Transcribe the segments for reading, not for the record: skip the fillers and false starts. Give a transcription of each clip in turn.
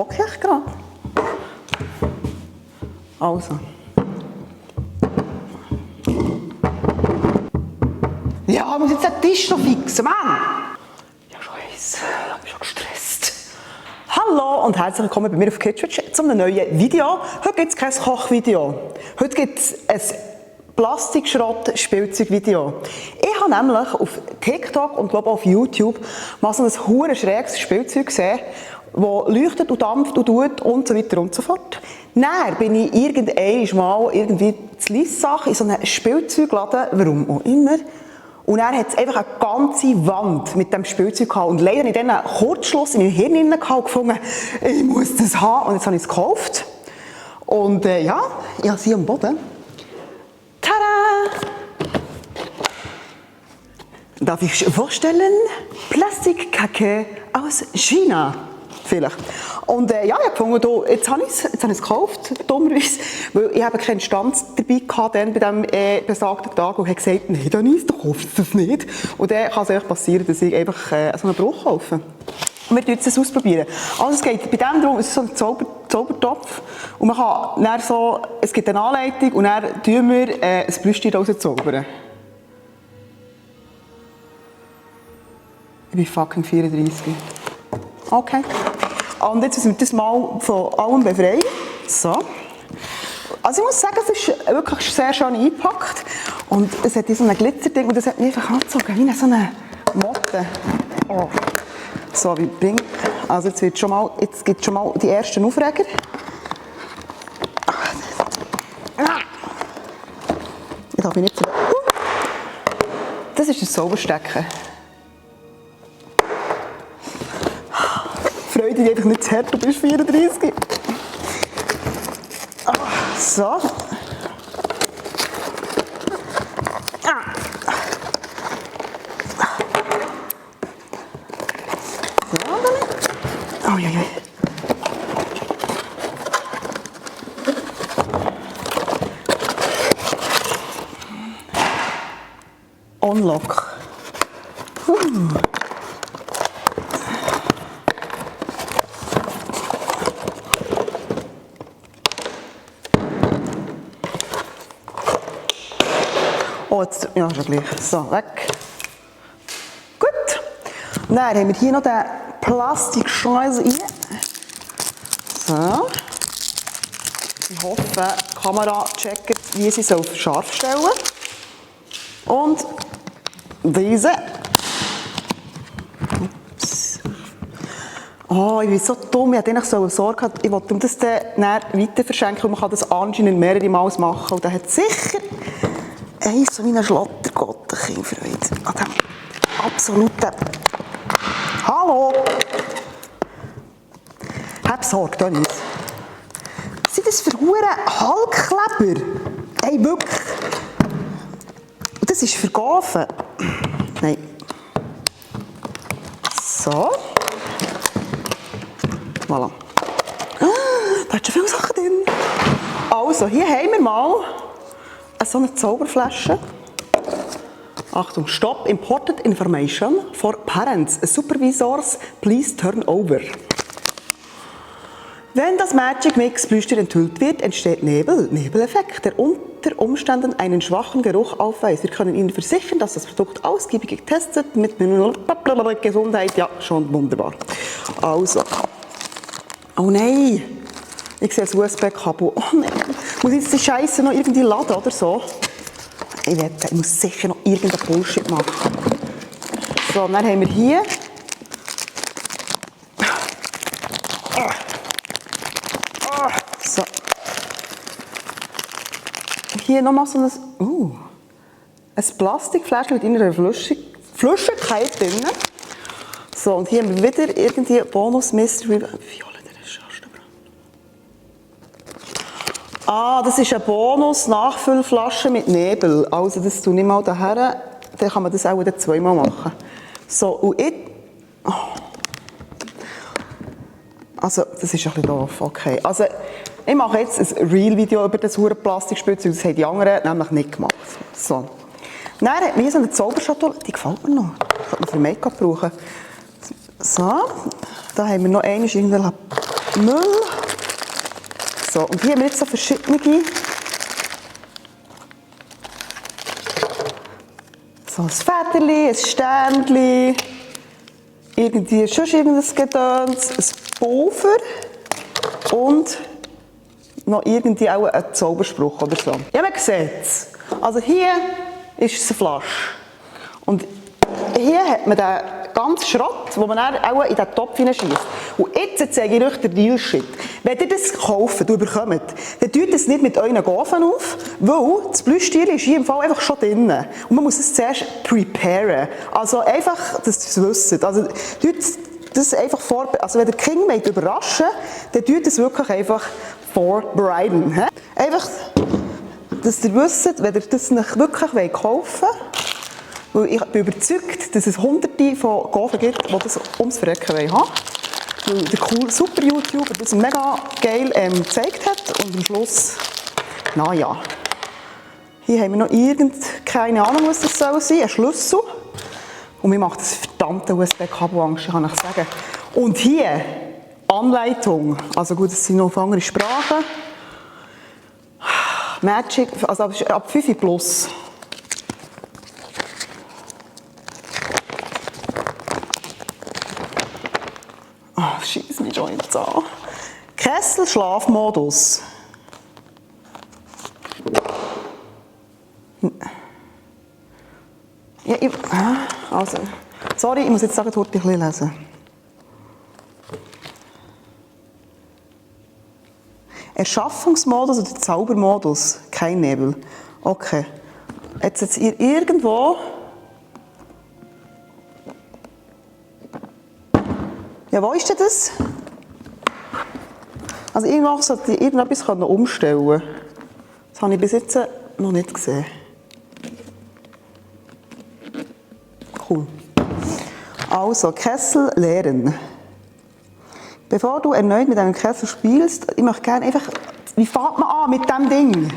hocke ich gerade. Also. Ja, ich muss jetzt den Tisch noch fixen, Mann! Ja, Scheiße, ich bin schon gestresst. Hallo und herzlich willkommen bei mir auf Kitschwitsch zu einem neuen Video. Heute gibt es kein Kochvideo. Heute gibt es ein Plastikschrott-Spielzeugvideo. Ich habe nämlich auf TikTok und glaube auch auf YouTube mal so ein hure schräges Spielzeug gesehen, das leuchtet und dampft und tut und so weiter und so fort. Dann bin ich irgendwann mal irgendwie zu Lissach in so einem Spielzeugladen, warum auch immer. Und er hat es einfach eine ganze Wand mit dem Spielzeug gehabt. Und leider in diesem Kurzschluss in meinem Hirn gefunden, ich muss das haben. Und jetzt habe ich es gekauft. Und ja, ich habe sie am Boden. Tada! Darf ich vorstellen? Plastikkacke aus China. Vielleicht. Und ja, ich habe gefunden, jetzt habe ich es gekauft, dummerweise, weil ich habe keinen Stand dabei hatte dann bei diesem besagten Tag und habe gesagt, nein, Denise, du kaufst das nicht. Und dann kann es einfach passieren, dass ich einfach so einen Bruch kaufe. Und wir jetzt das ausprobieren. Also es geht bei dem darum, es ist so ein Zaubertopf und man kann dann so, es gibt eine Anleitung und dann tun wir ein Brüstchen rauszaubern. Ich bin fucking 34. Okay. Und jetzt müssen wir das mal von allem befreien. So. Also ich muss sagen, es ist wirklich sehr schön eingepackt. Und es hat hier so ein Glitzerding und das hat mich einfach angezogen, wie so eine Motte. Oh. So, wie bringt. Also jetzt gibt es schon mal die ersten Aufreger. Ich darf nicht so. Das ist ein Zauberstecken. Freu dich einfach nicht zu hart, du bist 34. So. Oh, ja, ja. Unlock. Oh, jetzt, ja, schon gleich. So, weg. Gut. Und dann haben wir hier noch den Plastikscheiß rein. So. Ich hoffe, die Kamera checkt, wie sie es auf scharf stellen soll. Und diese. Ups. Oh, ich bin so dumm, ich hatte eigentlich so Sorge gehabt, ich wollte das dann weiter verschenken und man kann das anscheinend mehrere Mal machen. Und dann hat sicher so wie ein Schlottergottenkind Freude an dem absoluten. Hallo! Hab Sorge, Denise. Was sind das für Halbkleber? Hey, wirklich. Und das ist vergaufen. Nein. So. Voilà. Da hat schon viele Sachen drin. Also, hier haben wir mal so eine Zauberflasche. Achtung, Stop, Important Information for Parents, Supervisors, please turn over. Wenn das Magic Mix Plüschtier enthüllt wird, entsteht Nebeleffekt, der unter Umständen einen schwachen Geruch aufweist. Wir können Ihnen versichern, dass das Produkt ausgiebig getestet mit Gesundheit, ja, schon wunderbar. Also, oh nein! Ich sehe das USB-Kabel. Oh nein, muss ich jetzt die Scheiße noch irgendwie laden oder so? Ich muss sicher noch irgendeinen Bullshit machen. So, dann haben wir hier. So. Hier nochmal so ein Plastikfläschchen mit einer Flüssigkeit drin. So, und hier haben wir wieder irgendwie Bonus-Mystery. Ah, das ist eine Bonus-Nachfüllflasche mit Nebel. Also das tue ich mal daher, dann kann man das auch wieder zweimal machen. So, und ich... Oh. Also, das ist ein bisschen doof, okay. Also, ich mache jetzt ein Real-Video über das hure Plastikspielzeug, das haben die anderen nämlich nicht gemacht. So. Dann hat mir so eine Zauberschatulle, die gefällt mir noch. Die könnte man für Make-up brauchen. So, da haben wir noch einmal irgendeinen Müll. So, und hier haben wir jetzt so verschiedene. So ein Federli, ein Ständchen, irgendwie schon irgendein Gedöns, ein Pulver und noch irgendwie auch ein Zauberspruch oder so. Ja, man sieht es. Also hier ist es eine Flasche. Und hier hat man den ganzen Schrott, den man dann auch in den Topf hineinschießt. Und jetzt zeige ich euch den Real Shit. Wenn ihr das kauft, ihr bekommt, dann tut es nicht mit euren Gofen auf, weil das Plüschtier ist hier im Fall einfach schon drin. Und man muss es zuerst preparen. Also einfach, dass ihr es wisst. Also tut das einfach also wenn ihr Kinder überraschen wollt, dann tut es wirklich einfach vorbereiten. Einfach, dass ihr wisst, wenn ihr das nicht wirklich kaufen wollt, weil ich bin überzeugt, dass es hunderte von Gofen gibt, die das ums Verrecken haben wollen. Weil der coole super YouTuber das mega geil gezeigt hat und am Schluss, naja. Hier haben wir noch keine Ahnung, was das soll sein, ein Schlüssel. Und mir macht das verdammte USB-Kabel Angst, kann ich sagen. Und hier, Anleitung, also gut, das sind noch andere Sprachen. Magic, also ab 5 plus. Oh, scheiss mich schon jetzt an. Kessel Schlafmodus. Ja, also, sorry, ich muss jetzt sagen, heute ein bisschen lesen. Erschaffungsmodus oder Zaubermodus, kein Nebel. Okay. Jetzt ihr irgendwo. Ja, wo ist denn das? Also irgendwas sollte ich irgendetwas umstellen können. Das habe ich bis jetzt noch nicht gesehen. Cool. Also, Kessel leeren. Bevor du erneut mit einem Kessel spielst, ich möchte gerne einfach, wie fängt man an mit diesem Ding?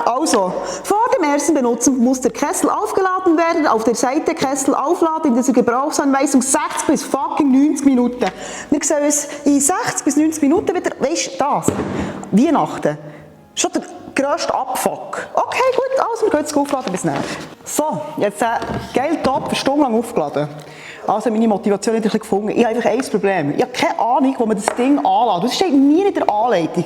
Also, vor dem ersten Benutzen muss der Kessel aufgeladen werden. Auf der Seite Kessel aufladen in dieser Gebrauchsanweisung 60 bis fucking 90 Minuten. Wir sehen uns in 60 bis 90 Minuten wieder, weisst du das? Weihnachten. Schon der grösste Abfuck. Okay, gut, also wir gehen jetzt aufladen bis nachher. So, jetzt geil Top, eine Stunde lang aufgeladen. Also meine Motivation hat ein bisschen gefunden. Ich habe einfach ein Problem. Ich habe keine Ahnung, wo man das Ding anlädt. Das steht nie in der Anleitung.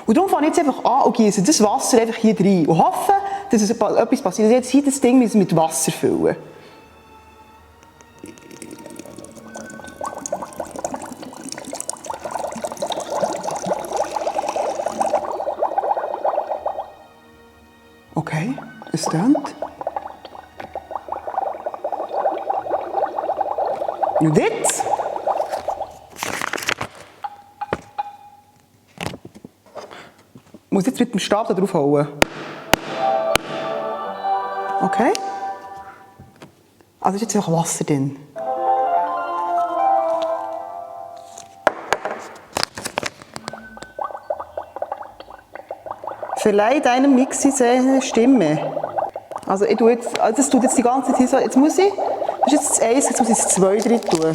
Und darum fange ich jetzt einfach an und gieße das Wasser einfach hier rein. Und hoffe, dass es etwas passiert. Jetzt hier das Ding mit Wasser füllen. Okay, es tönt. Und jetzt? Ich muss jetzt mit dem Stab da drauf hauen. Okay. Also ist jetzt einfach Wasser drin. Verleih deinem Mixi seine Stimme. Also ich tue jetzt, das tut jetzt die ganze Zeit so, jetzt muss ich, das ist jetzt das 1, jetzt muss ich das 2 drin tun.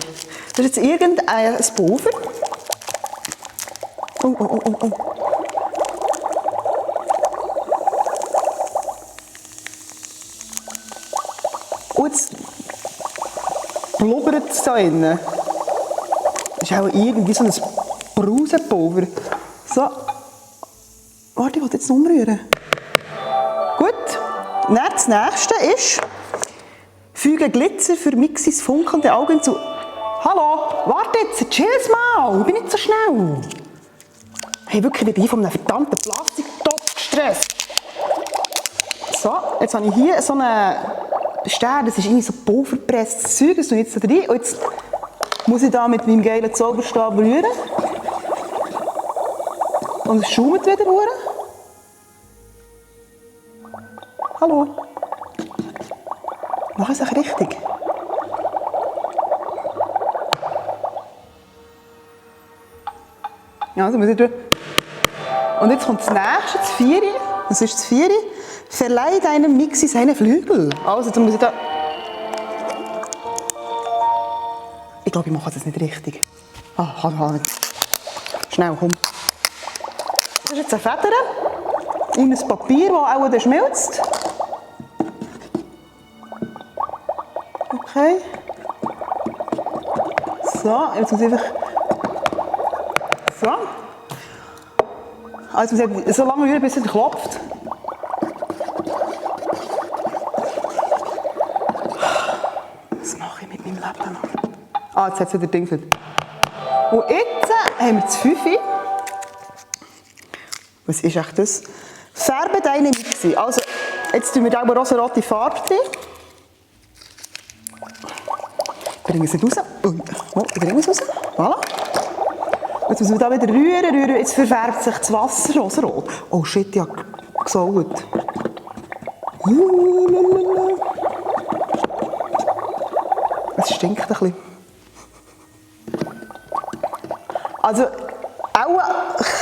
Das ist jetzt irgendein Pulver. Oh. Und jetzt blubbert es da innen. Das ist auch irgendwie so ein Brausenpulver. So. Warte, ich will jetzt umrühren. Gut. Das nächste ist, füge Glitzer für Mixis funkelnde Augen zu. Hallo, warte jetzt, chill's mal, ich bin nicht so schnell. Hey, wirklich, ich bin von einem verdammten Plastiktopf gestresst. So, jetzt habe ich hier so einen Stern, das ist irgendwie so pulverpresstes Zeug, das tue ich jetzt da rein. Und jetzt muss ich da mit meinem geilen Zauberstab rühren. Und es schaumt wieder rühren. Hallo. Mach es auch richtig. Ja, also muss ich tun. Und jetzt kommt das nächste, das 4. Was ist das 4? Verleih deinem Mixi seine Flügel. Also, jetzt muss ich da. Ich glaube, ich mache das nicht richtig. Halt. Schnell, komm. Das ist jetzt eine Feder in ein Papier, das auch dann schmilzt. Okay. So, jetzt muss ich einfach... So. Also man muss so lange rühren, bis es klopft. Was mache ich mit meinem Leben noch? Jetzt hat es wieder gedingselt. Und jetzt haben wir das 5. Was ist echt das? Färbe deine Mixe. Also, jetzt tun wir da rosa-rote Farbe drin. Bringen es nicht raus. Ich bringe es raus. Voilà. Jetzt müssen wir da wieder rühren. Jetzt verfärbt sich das Wasser rosarot. Oh shit, ich habe gesaut. Es stinkt ein bisschen. Also, auch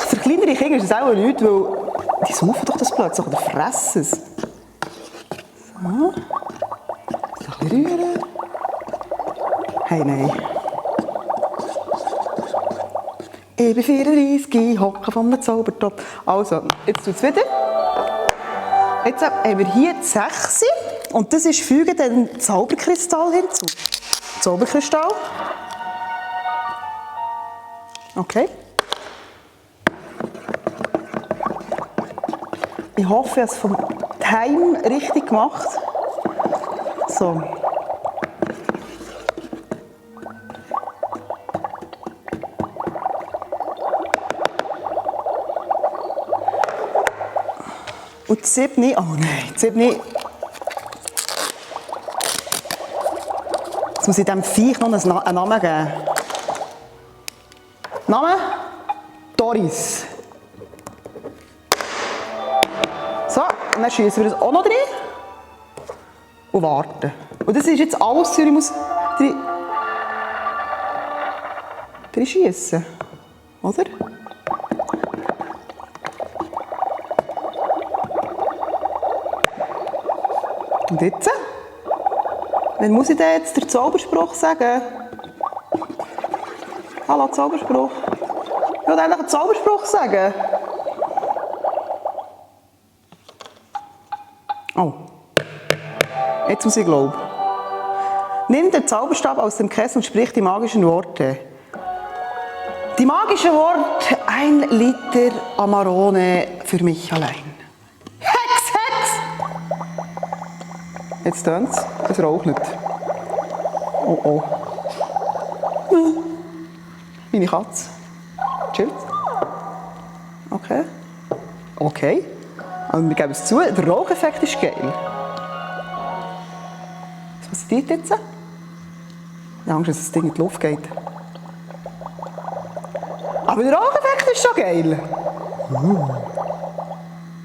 für kleinere Kinder ist es auch nichts, weil die saufen doch das plötzlich oder fressen es. So. Ein bisschen rühren. Hey, nein. Ich bin 34, hocke von einem Zaubertopf. Also, jetzt tut es wieder. Jetzt haben wir hier die 6. Und das ist, fügen den Zauberkristall hinzu. Zauberkristall. Okay. Ich hoffe, ich habe es vom Time richtig gemacht. So. Und die 7. Oh nein, die 7. Jetzt muss ich diesem Viech noch einen Namen geben. Name? Doris. So, und dann schießen wir das auch noch rein. Und warten. Und das ist jetzt alles, was ich muss drin schießen. Oder? Und jetzt? Wann muss ich denn jetzt den Zauberspruch sagen? Hallo, Zauberspruch. Ich wollte eigentlich einen Zauberspruch sagen. Oh. Jetzt muss ich glauben. Nimm den Zauberstab aus dem Kessel und sprich die magischen Worte. Die magischen Worte: 1 Liter Amarone für mich allein. Hex, Hex! Jetzt tönt's. Es raucht nicht. Oh oh. Meine Katze. Chillt. Okay. Okay. Also wir geben es zu, der Raucheffekt ist geil. Was passiert jetzt? Ich habe Angst, dass das Ding in die Luft geht. Aber der Raucheffekt ist schon geil.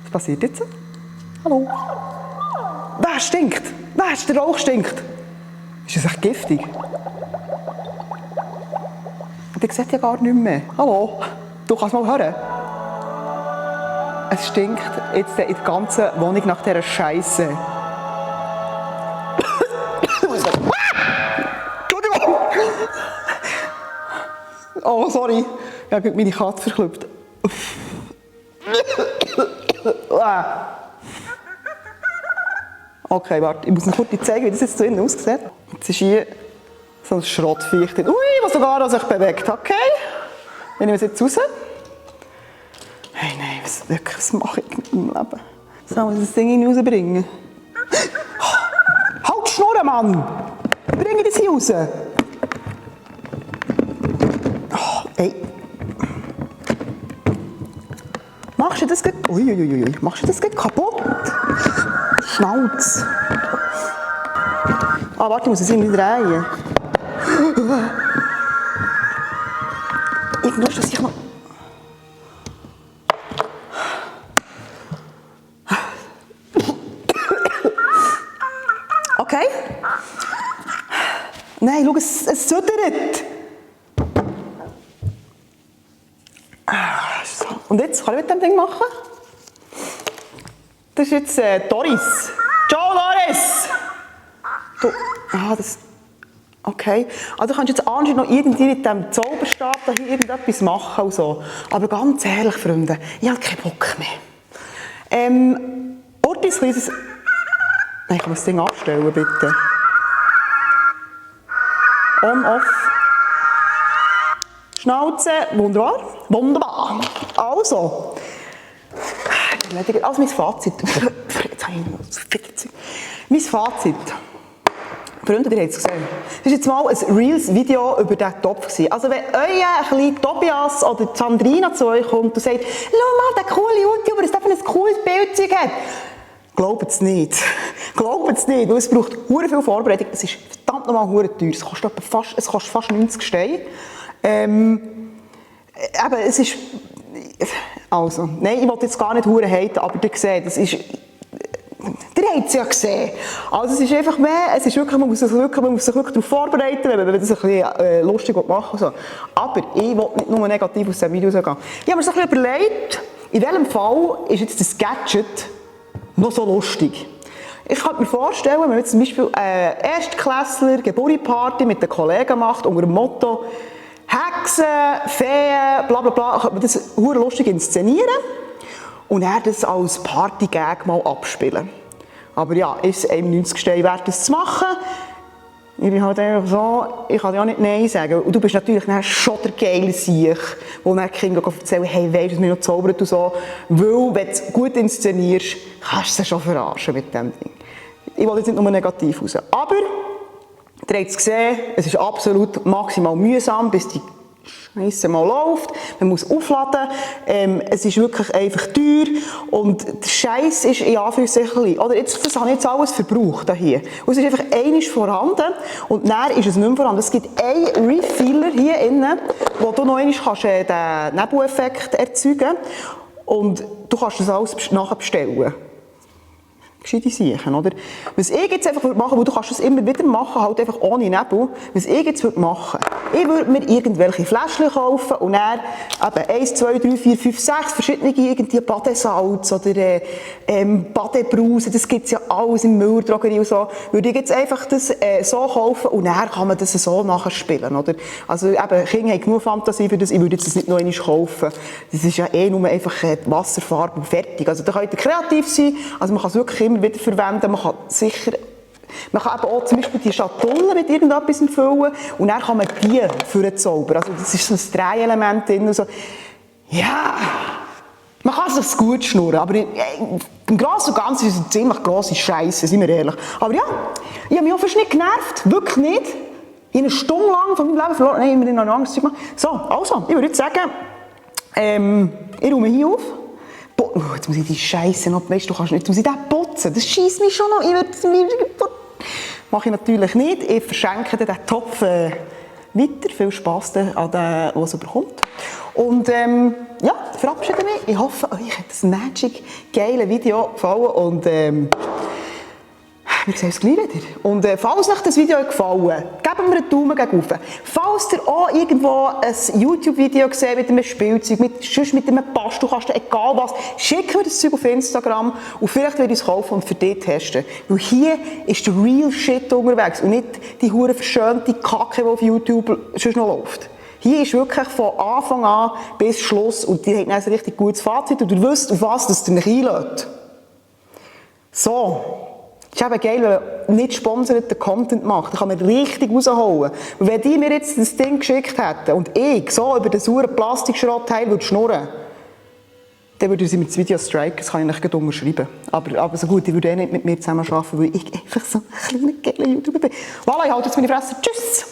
Was passiert jetzt? Hallo? Wer stinkt? Der Rauch stinkt. Ist das echt giftig? Der sieht ja gar nicht mehr. Hallo? Du kannst mal hören. Es stinkt jetzt in der ganzen Wohnung nach dieser Scheiße. Entschuldigung! Oh, sorry. Ich habe meine Katze verklüpft. Okay, warte. Ich muss noch kurz zeigen, wie das jetzt zu innen aussieht. Jetzt ist hier so ein Schrottviech drin. Ui, was sogar sich bewegt. Okay. Ich nehme es jetzt raus. Hey, nein, was mache ich mit meinem Leben? So, muss ich das Ding rausbringen? Halt die Schnurren, Mann! Bring das hier raus! Oh, ey. Machst du das Uiuiui. Machst du das kaputt? Schnauz! Ah, warte, ich muss es irgendwie drehen. Irgendwo ist das sich noch... Okay. Nein, schau, es zittert. So. Und jetzt, kann ich mit dem Ding machen? Das ist jetzt Doris. Ciao, Doris! Du, das... Okay, also kannst du jetzt anscheinend noch irgendwie mit diesem Zauberstab da hier irgendetwas machen und so. Aber ganz ehrlich, Freunde, ich habe keinen Bock mehr. Ortis, kleines... Nein, ich kann das Ding abstellen, bitte. On, off. Schnauze, wunderbar. Wunderbar. Also mein Fazit. Mein Fazit. Freunde, ihr habt es gesehen. Das war jetzt mal ein Reels-Video über diesen Topf. Also wenn euer kleiner Tobias oder Sandrina zu euch kommt und sagt, schau mal, der coole YouTuber, das ein cooles Bildzeug hat. Glaubt es nicht. Glaubt es nicht, weil es braucht sehr viel Vorbereitung. Es ist verdammt nochmal sehr teuer. Es kostet fast 90 Steine. Aber es ist... Also, nein, ich wollte jetzt gar nicht hure haten, aber ihr seht, das ist... Ihr habt es ja gesehen. Also es ist einfach mehr, es ist wirklich, man muss sich wirklich darauf vorbereiten, wenn man das ein bisschen lustig machen will. So. Aber ich will nicht nur negativ aus diesem Video gehen. Ich habe mir so ein bisschen überlegt, in welchem Fall ist jetzt das Gadget noch so lustig. Ich kann mir vorstellen, wenn man jetzt zum Beispiel eine Erstklässler Geburtstagsparty mit den Kollegen macht, unter dem Motto Hexen, Feen, bla bla bla, könnte man das hure lustig inszenieren und dann das als Party-Gag mal abspielen. Aber ja, ist es einem 90 Steine wert, das zu machen? Ich bin halt einfach so, ich kann ja nicht Nein sagen. Und du bist natürlich dann schon der geile Sieg, wo dann die Kinder erzählen, hey, weisst du, mich noch zaubert und so. Weil, wenn du es gut inszenierst, kannst du sie schon verarschen mit dem Ding. Ich will jetzt nicht nur negativ raus. Aber, ihr habt es gesehen, es ist absolut maximal mühsam, bis die Scheisse mal läuft. Man muss aufladen. Es ist wirklich einfach teuer. Und der Scheiß ist in Anführungszeichen, oder jetzt, das habe ich jetzt alles verbraucht hier. Und es ist einfach einiges vorhanden. Und dann ist es nicht mehr vorhanden. Es gibt einen Refiller hier innen, wo du noch einmal kannst, den Nebeleffekt erzeugen kannst. Und du kannst das alles nachher bestellen. Gescheite Sachen, oder? Was ich jetzt einfach machen würde, weil du kannst das immer wieder machen, halt einfach ohne Nebel. Was ich jetzt würde machen, ich würde mir irgendwelche Fläschchen kaufen und dann eben 1, 2, 3, 4, 5, 6 verschiedene irgendwie Badesalz oder Badebrause, das gibt es ja alles in Mülldrogerie und so. Würde ich jetzt einfach das so kaufen und dann kann man das so nachher spielen, oder? Also eben, Kinder haben genug Fantasie für das, ich würde jetzt das nicht noch einmal kaufen. Das ist ja eh nur einfach Wasserfarbe und fertig. Also da könnt ihr kreativ sein, also man kann es wirklich immer wieder verwenden, man kann sicher, man kann eben auch zum Beispiel die Schatulle mit irgendetwas füllen und dann kann man die zaubern. Also das ist so ein Dreielement drin und so. Ja, man kann es gut schnurren, aber im Großen und Ganzen ist es eine ziemlich grosse Scheisse, sind wir ehrlich. Aber ja, ich habe mich auch fast nicht genervt, wirklich nicht. Ich habe eine Stunde lang von meinem Leben verloren, nein, ich habe mir noch ein anderes Zeug gemacht. So, also, ich würde jetzt sagen, ich räume hier auf. Oh, jetzt muss ich die Scheisse noch, weißt du, kannst nicht, muss ich den putzen, das scheisst mich schon noch, mache ich natürlich nicht, ich verschenke den Topf weiter, viel Spass an den, der es bekommt. Und ja, ich verabschiede mich, ich hoffe, euch hat das magic geile Video gefallen und wir sehen uns gleich wieder. Und falls euch das Video gefallen, gebt mir einen Daumen hoch. Falls ihr auch irgendwo ein YouTube-Video seht mit einem Spielzeug, sonst mit einem Bastelkasten, egal was, schickt mir das Zeug auf Instagram und vielleicht werde ich es kaufen und für dich testen. Weil hier ist der real Shit unterwegs und nicht die hure verschönte Kacke, die auf YouTube sonst noch läuft. Hier ist wirklich von Anfang an bis Schluss und die haben ein richtig gutes Fazit und ihr wisst, auf was das ihr euch einlädt. So. Es ist eben geil, wenn man nicht sponsorten Content macht. Da kann man richtig rausholen. Und wenn die mir jetzt das Ding geschickt hätten und ich so über den sauren Plastikschrottteil würde schnurren, dann würde sie mir das Video striken, das kann ich nicht unterschreiben. Aber so gut, ich würde nicht mit mir zusammen arbeiten, weil ich einfach so ein kleiner geiler YouTuber bin. Voilà, ich halte jetzt meine Fresse. Tschüss!